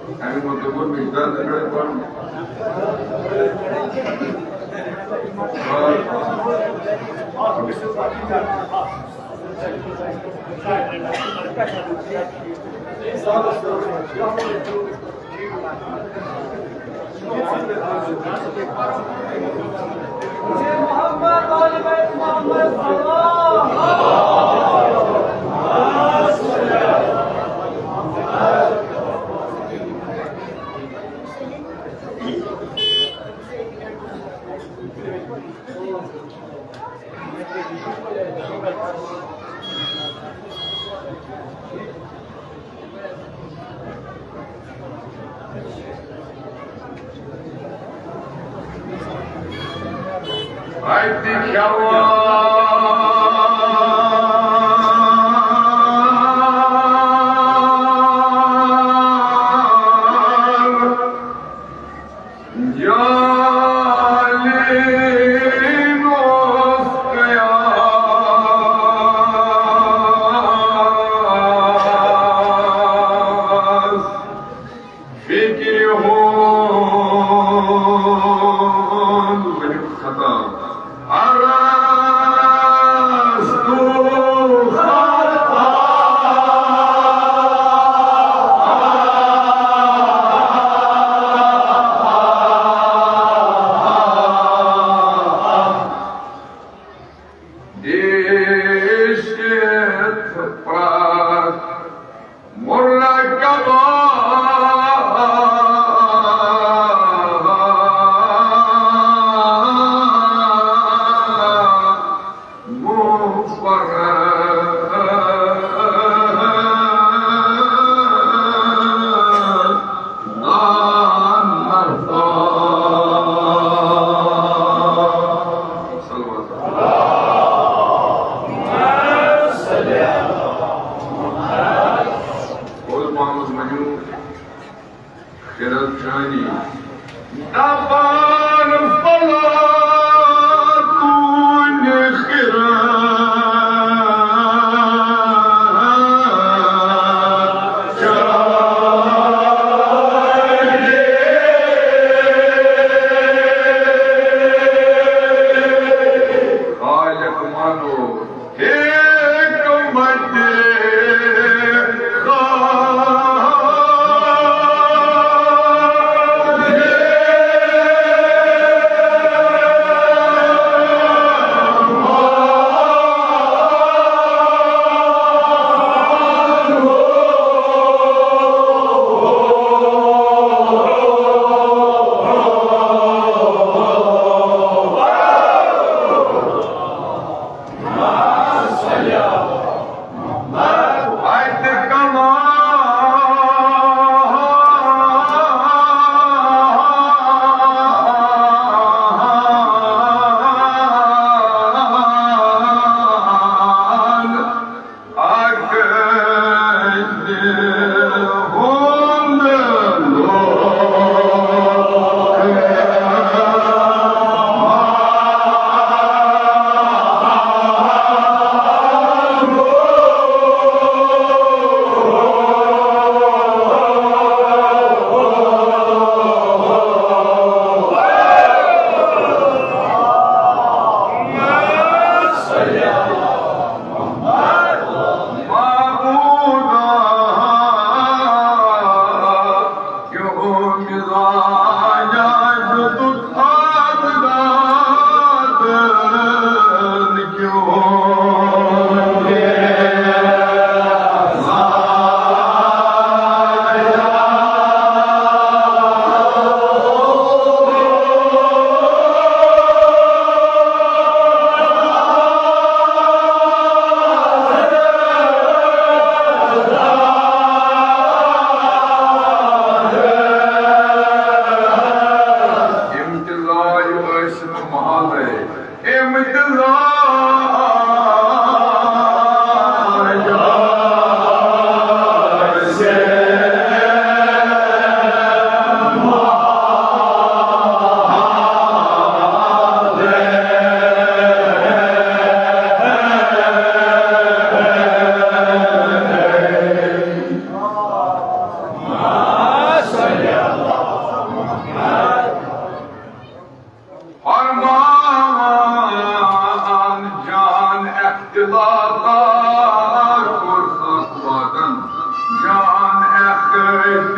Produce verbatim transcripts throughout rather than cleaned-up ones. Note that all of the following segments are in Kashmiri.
اَمہِ مُتعلِق گوٚو مےٚ چھُ درد پٮ۪ٹھ پَرُن۔ اَتہِ کھٮ۪وان جالین اوس قیاس۔ فکرِ ہُنٛد ؤنِو خطا۔ ارسطو خطا۔ دیش کِتھ پرٛتھ مرکبہ مفرد نان نفا۔ صلوات۔ اور محمد منو خیرت جانی۔ دپان فلا تون خیرت خالق مانو حکمت خالق۔ امتزاج ٲسِتھ محلے، امتزاج ٲسِتھ محلے۔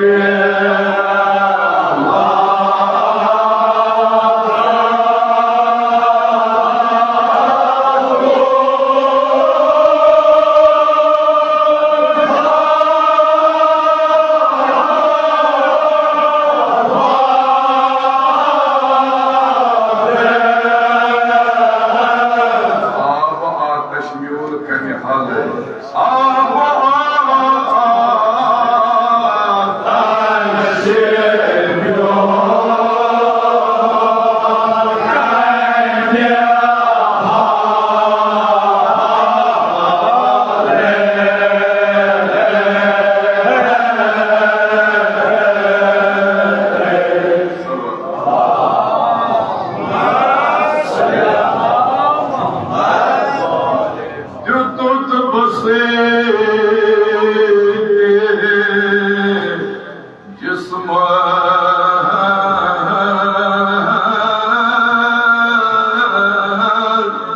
آب آتش میول کمہِ حالہٕ؟ آب آتش میول کمہِ حالہٕ؟ دیُتُتھ بہٕ سۭتۍ جسمس۔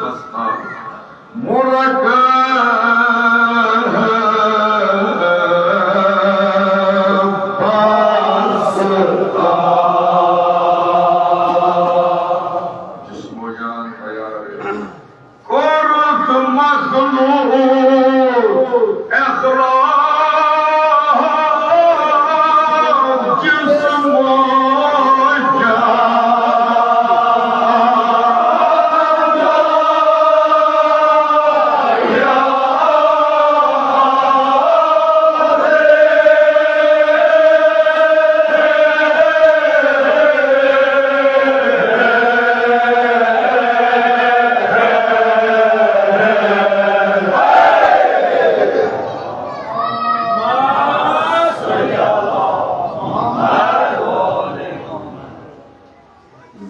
بس، آ۔ مرکب بس، آ۔ جسم و جان تیار۔ کوٚرُکھ مخلوق اخراج جسم و جان۔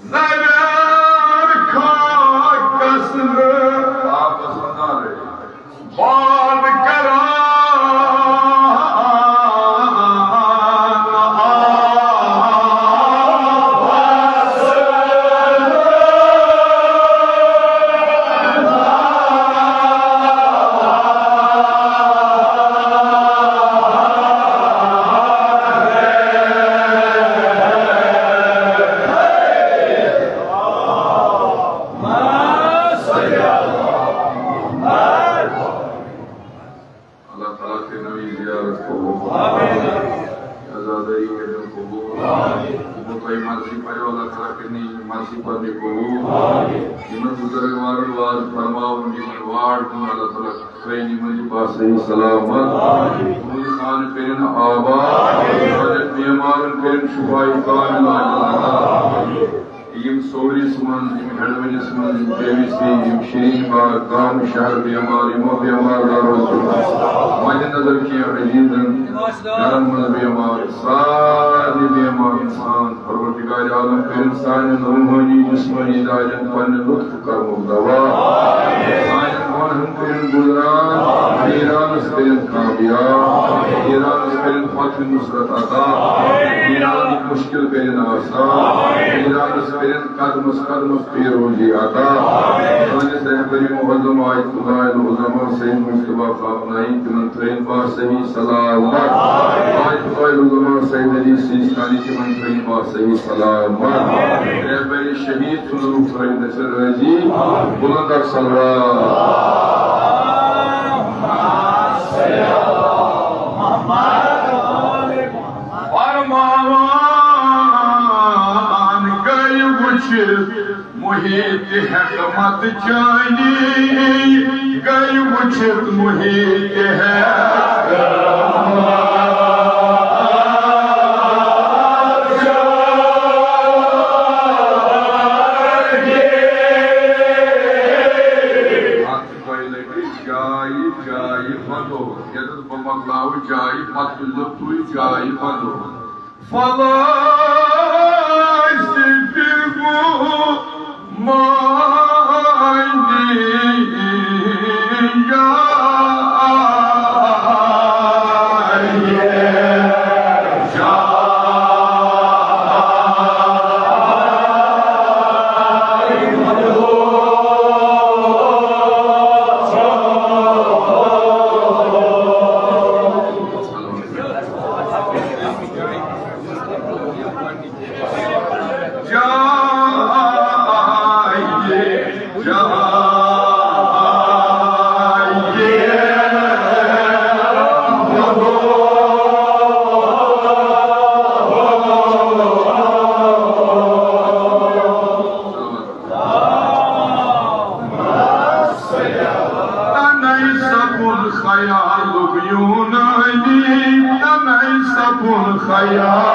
زبر خاکس نہٕ، خاکس نہٕ بال کران۔ اللہ تعالیٰ کٔرِنو یہِ زیارت قبول۔ آمین۔ عزاداری کٔرِنو قبول۔ یِمو تۄہہِ مرضی پَرِو، اللہ تعالیٰ کٔرِنو یہِ مرضی پَرنہِ قبول۔ یِمن بُزرگوارن واز فرماوُن، یِمن واڑ دیُن، اللہ تعالیٰ تھٲیِن یِمن یہِ باصحیح سلامت۔ یِمن خانہٕ کٔرِن آباد۔ سانٮ۪ن بیمارن کٔرِن شفاء کامل عاجل عطا۔ یِم صوورِس منٛز، یِم ہیٚڈوٕنِس منٛز، یِم کے وی سی، یِم شیرین باغ، گام، شہر بیمار، یِمو بیمار دارو مَدِ نظر کینٛہہ عزیٖزن گرن منٛز بیمار، سارنٕے بیمار اِنسان، پروردگار عالم کٔرِن سانٮ۪ن روحٲنی، جسمٲنی دادٮ۪ن پننہِ لطف کرمُک دوا۔ سانٮ۪ن گۄنہن کٔرِن گُزران، نیرانس کٔرِن کامیاب، نیرانس کٔرِن فتح نصرت عطا، نیرانٕکۍ مشکل کٔرِن آسان، نیرانس کٔرِن قدمس قدمس پیروزی عطا۔ سٲنِس رہبر معظم آیت اللہ العظما سید مجتبیٰ خامنائی، تِمن تھٲیِن باصحیح سلامت۔ آیت اللہ العظما سید علی سیستانی، تِمن تھٲیِن باصحیح سلامت۔ رہبر شہید سُنٛد روح تھٲیِن اَسہِ رٲضی۔ بلند اکھ صلوات۔ فرمان گٔے وٕچھِتھ محیط حکمت چٲنی، گٔے وٕچھِتھ محیط حکمت چٲنی۔ اَتھ دۄیہِ لَٹہِ جایہِ جایہِ وَدو، ییٚتٮ۪تھ بہٕ مۄکلاوٕ جایہِ، پَتہٕ تُلۍزیو تُہۍ جایہِ وَدو۔ فلاسفی گوٚو معنی یا کُن خیال۔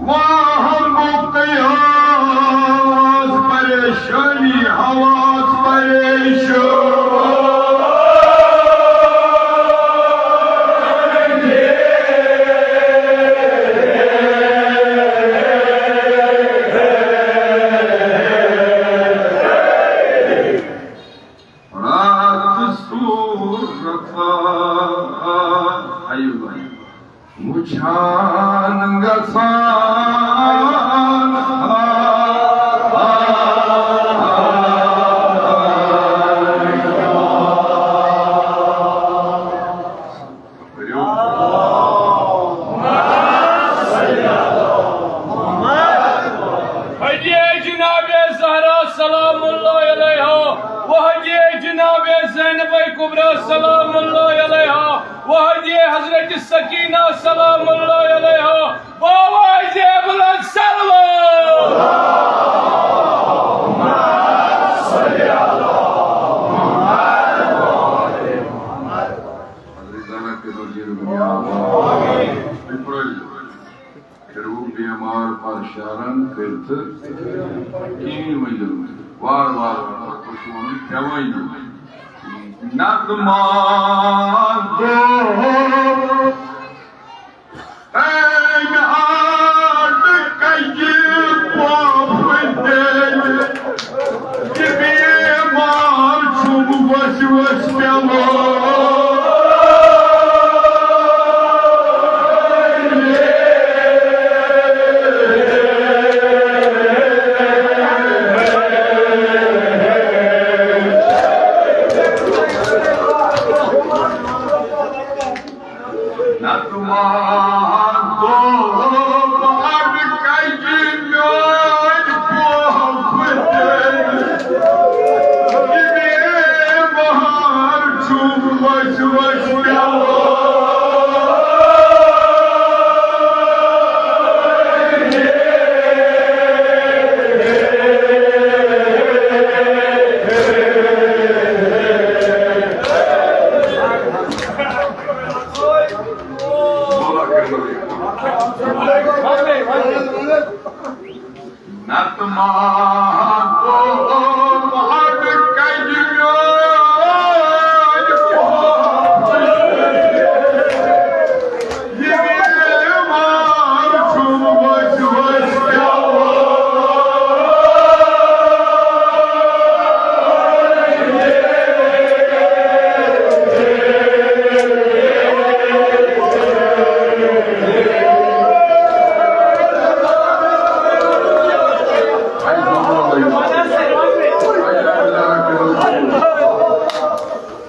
واہم قیاس پریشانی حواس پریشان۔ رات صورت آیو وٕچھان گژھان۔ حجی جناب زہرا سلام اللہ علیہا، و حجی جناب زینب کبریٰ سلام اللہ علیہا، و حجی حضرت سکینہ سلام اللہ علیہا، و آواز بلند صلوات۔ حضرت زہرا کے درجے میں بنیاد۔ پھرو بیمار پرشارن کٔرِتھ کِہیٖنۍ ؤنِو۔ وار وار وار وار پَتہٕ چھُ وَنُن پٮ۪وٲنی۔ نَتہٕ ما گوٚو أمۍ آٹہٕ کَجہِ پۄپھٕ تیٚلہِ۔ یہِ بیمار چھُم ؤسۍ ؤسۍ پٮ۪وان۔ نَتہٕ ما دوٚپ اَدٕ کَتہِ میٛٲنۍ پۄپھ تیٚلہِ؟ یہِ بے بہار چھُم ؤسۍ ؤسۍ پٮ۪وان۔ نَتہٕ ما گوٚو اَدٕ کَتہِ میٛٲنۍ پۄپھ۔ یہِ بیمار چھُم ؤسۍ ؤسۍ پٮ۪وان۔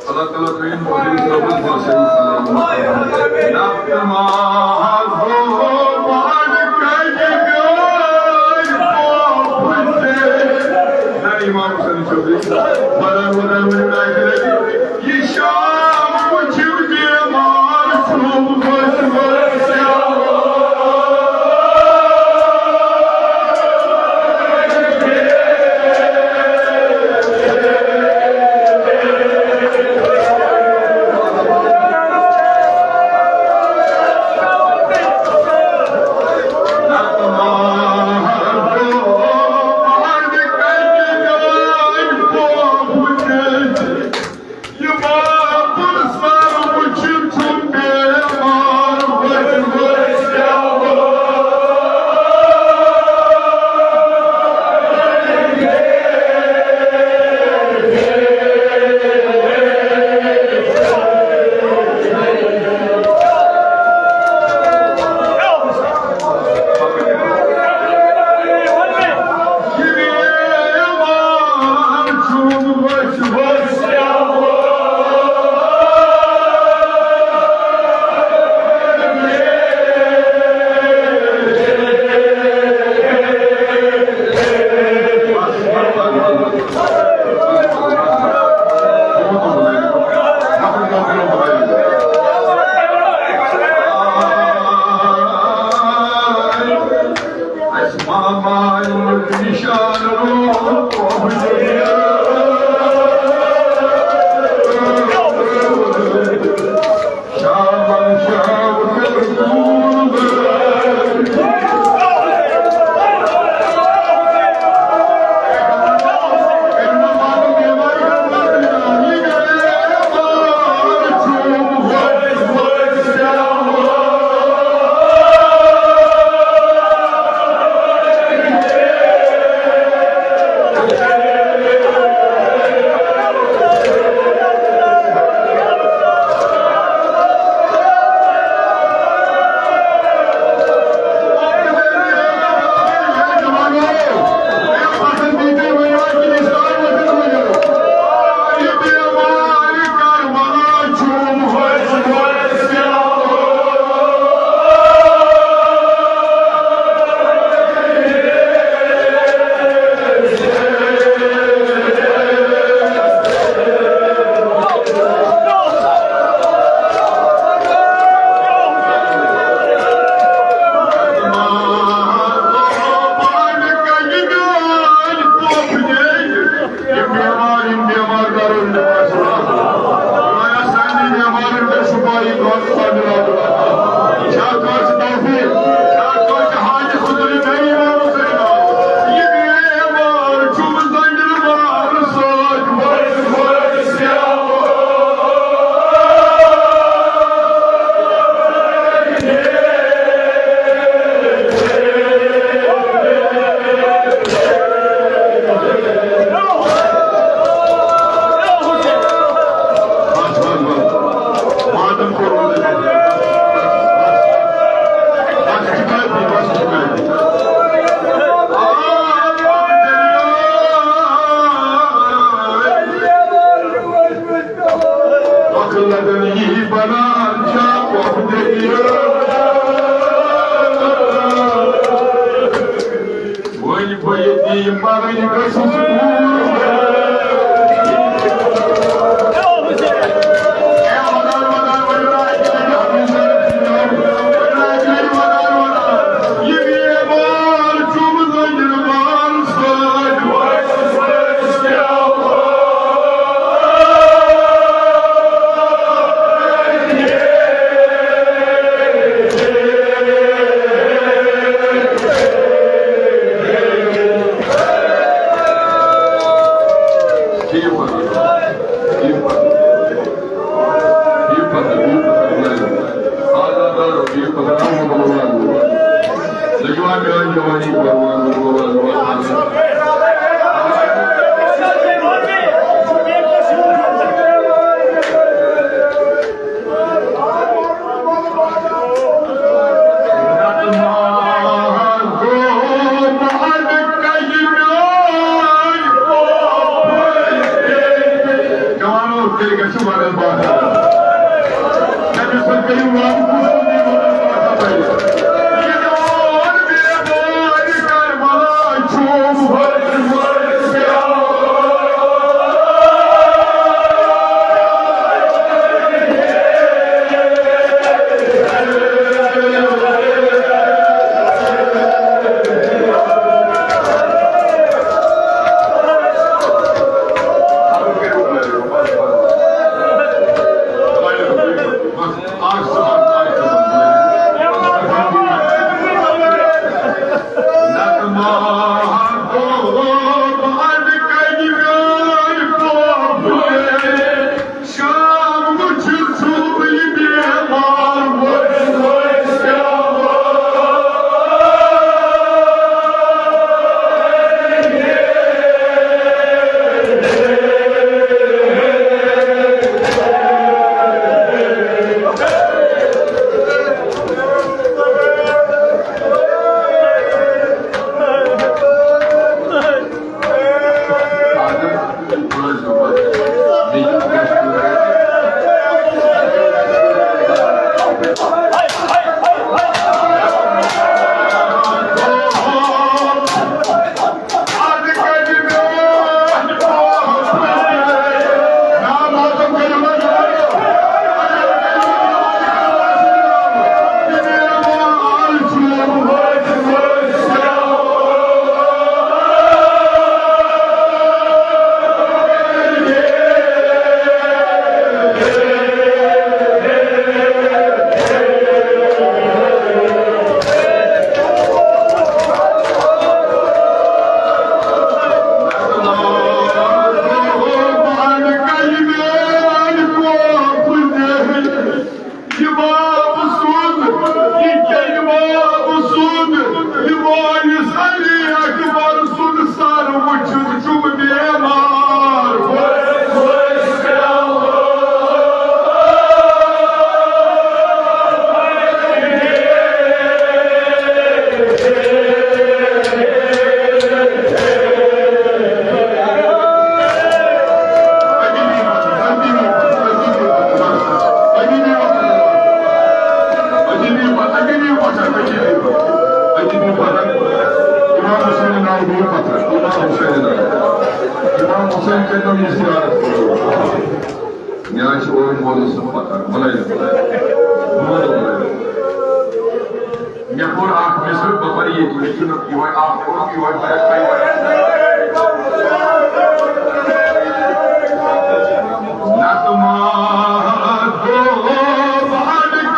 اللہ تعالیٰ تھٲیِن پنُن قبول فٲصِل۔ نَتہٕ ما گوٚو بَڑٕ کَجہِ گٲڑۍ پوپھٕ تہِ۔ نہ، امام حسین چودھری، ودان ودان ؤنِو ناکہِ نبی۔ یہِ شام وٕچھِو بیمار چھُم ؤسۍ ؤسۍ۔ جوانو، تیٚلہِ گژھِ بدل باسُن۔ تٔمِس سۭتۍ کٔرِو رب کُس تہِ بدل باسان بَنہِ۔ یہِ جوان بیدارِ کربلا چھُ۔ یہِ باب سُنٛد، یہِ کیٛاہ یہِ باب سُنٛد، یہِ وٲرِث علی اکبر سُنٛد سر وٕچھِتھ چھُم بیمار۔ امام حسین ناو دِیِو پتھر، امام حسین ناو۔ امام حسین کٔرِو یہِ زیارت۔ مےٚ حظ چھِ اورٕ مولوی صٲب پتھر، بُلٲیِو۔ مولوی بُلٲیِو۔ مےٚ کوٚر اکھ مِصرٕ، بہٕ پَرٕ ییٚتہِ، مےٚ چھُنہٕ یِہوٚے اکھ کوٚرمُت، یِہوٚے پَرٕ۔ نَتہٕ ما دوٚپ اَدٕ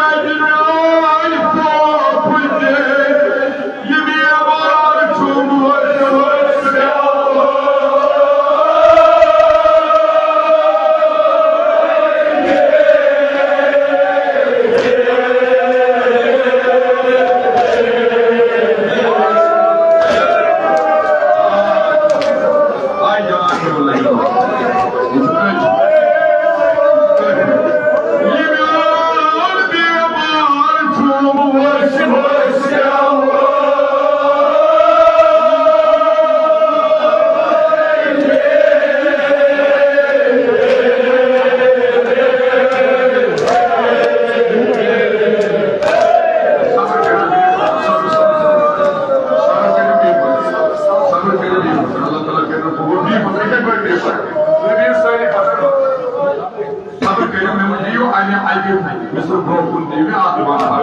یہِ مےٚ اکھ وَنہٕ ہا۔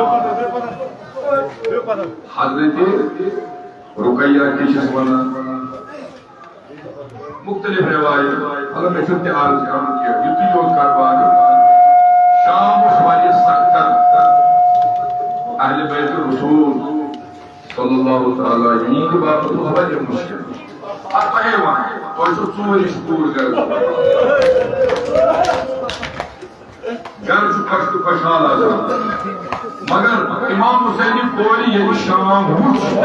حضرت رقیہ تہِ چھِس وَنان۔ مُختٔلِف رِوایت۔ مطلب، مےٚ چھُنہٕ تہِ عرض کَرُن کینٛہہ۔ یُتُے یوت کَرٕ بہٕ عرض۔ شام اوس واریاہ سخت۔ اہلِ بیتِ رسول صلی اللہ تعالیٰ، یِہُنٛد باپتھ اوس واریاہ مُشکِل۔ اَتھ تۄہے وَنہٕ، تۄہہِ چھُو ژوٗرِ چھُ پوٗرٕ گَرٕ۔ گَرٕ چھُ خۄش تہٕ خۄشحال آسان۔ مگر امام حسینہِ کورِ ییٚلہِ شام وُچھ،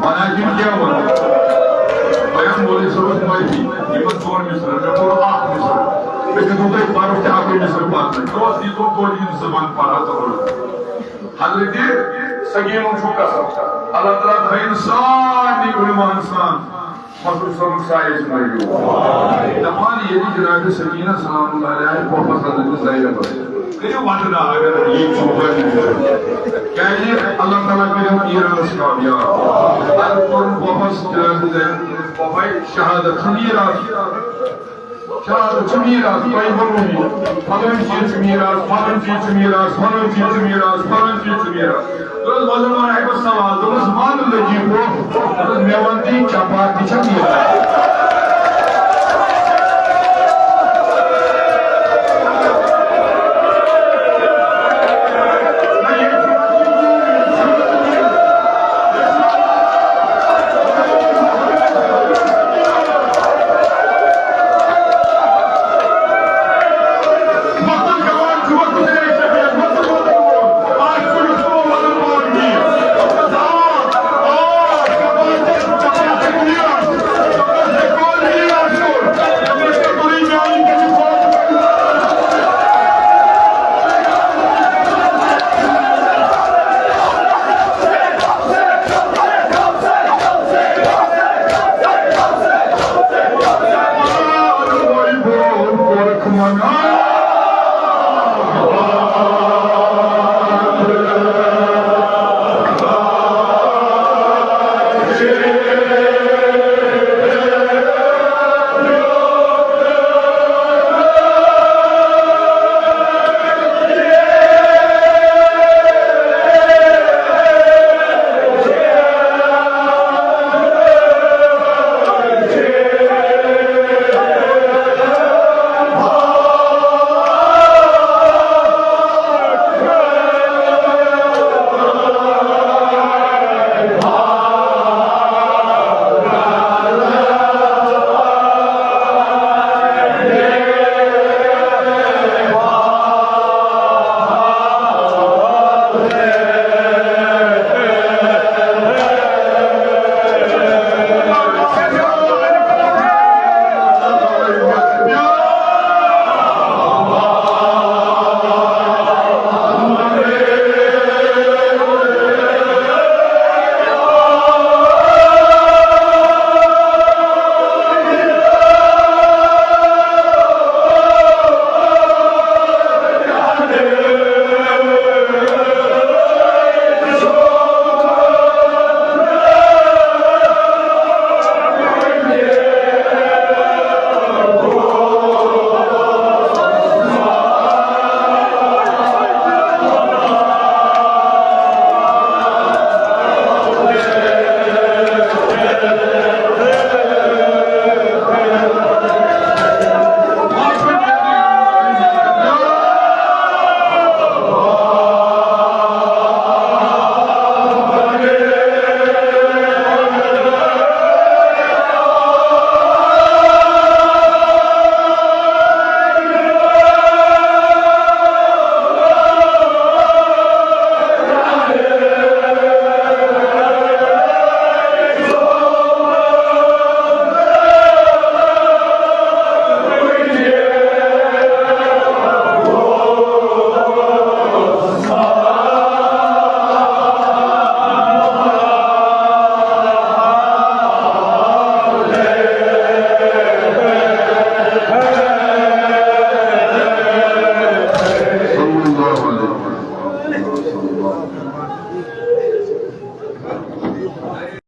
وَنان تِم کیٛاہ وَنان؟ بیان مولوی صٲبَس معٲفی، یِمَن ژور مِصرَن، مےٚ پوٚر اَکھ مِصرٕ۔ مےٚ دیُتوٕ تۄہہِ پَرُس تہِ اَکُے مِصرٕ پَرنَے۔ مےٚ اوس ییٖژ بوٚڑ بوٚڑ یِم زٕ بَنٛد پَران تہٕ روٚٹ۔ حضرت سکیٖنُن چھُ قسم۔ اللہ تعالیٰ تھٲیِن سارنٕے علماہَن سان مخصوص صٲبُن سایہِ ٲسِن لٲگِو۔ دَپان ییٚلہِ جناب سکیٖنہ سلام اللہ علیہا پۄپھس حضرت زینبس، کٔرِو وَتہٕ نا اگر ییٚتہِ چھُ وۄنۍ۔ کیٛازِ اللہ تعالیٰ کٔرِو ایرانس کامیاب۔ عرض کوٚرُن پۄپھس جناب زینب، پۄپھے شہادت چھُ میٖراث۔ شہادت چھُ میٖراث، تۄہہِ ووٚنوُ یہِ۔ فلٲنۍ چیٖز چھُ میٖراث، فلٲنۍ چیٖز چھُ میٖراث، فلٲنۍ چیٖز چھُ میٖراث، فلٲنۍ چیٖز چھُ میٖراث۔ دوٚپمَس، وۄنۍ زَن وَنہٕ ہا بہٕ سوال، دوٚپمَس، مان لٔگی بوٚکھ، دوٚپمَس، مےٚ وَن تہٕ یہِ چپاتھ تہِ چھا میٖراث؟